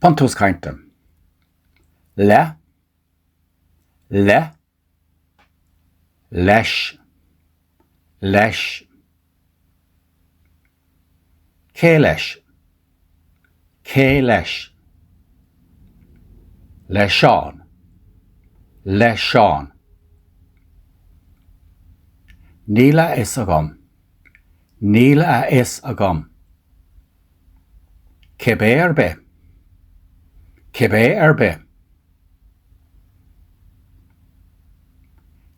Buntús cainte. Le. Le. Leis. Leis. Cé leis? Cé leis? Le Seán. Le Seán. Níl a fhios agam. Níl a fhios agam. Cibé ar bith. Cibé ar bith.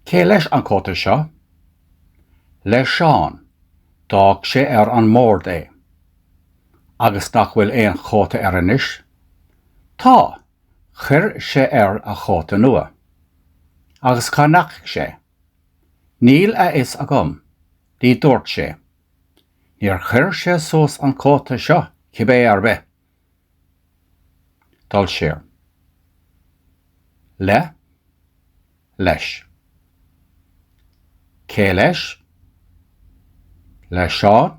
Cé leis an cóta seo? Le Seán. D'fhág sé ar an mbord é. Agus nach bhfuil aon chóta air anois? Tá! Chuir sé air a chóta nua. Agus cá ndeachaigh sé? Níl a fhios agam. Ní dúirt sé. Níor chuir sé suas an cóta seo, cibé ar bith. Dul siar. Le. Leis. Cé leis? Le Seán.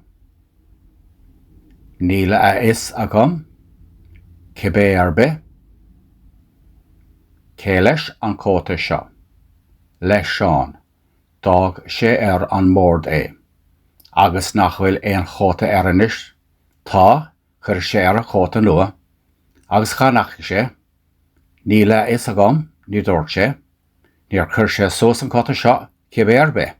Níl a fhios agam. Cibé ar bith. Cé leis an cóta seo? Le Seán. D'fhág sé ar an mbord é. Agus nach bhfuil aon chóta air anois? Tá, chuir sé air a chóta nua. Agus cá ndeachaigh sé? Níl a fhios agam, ní dúirt sé. Níor chuir sé suas an cóta seo, cibé ar bith.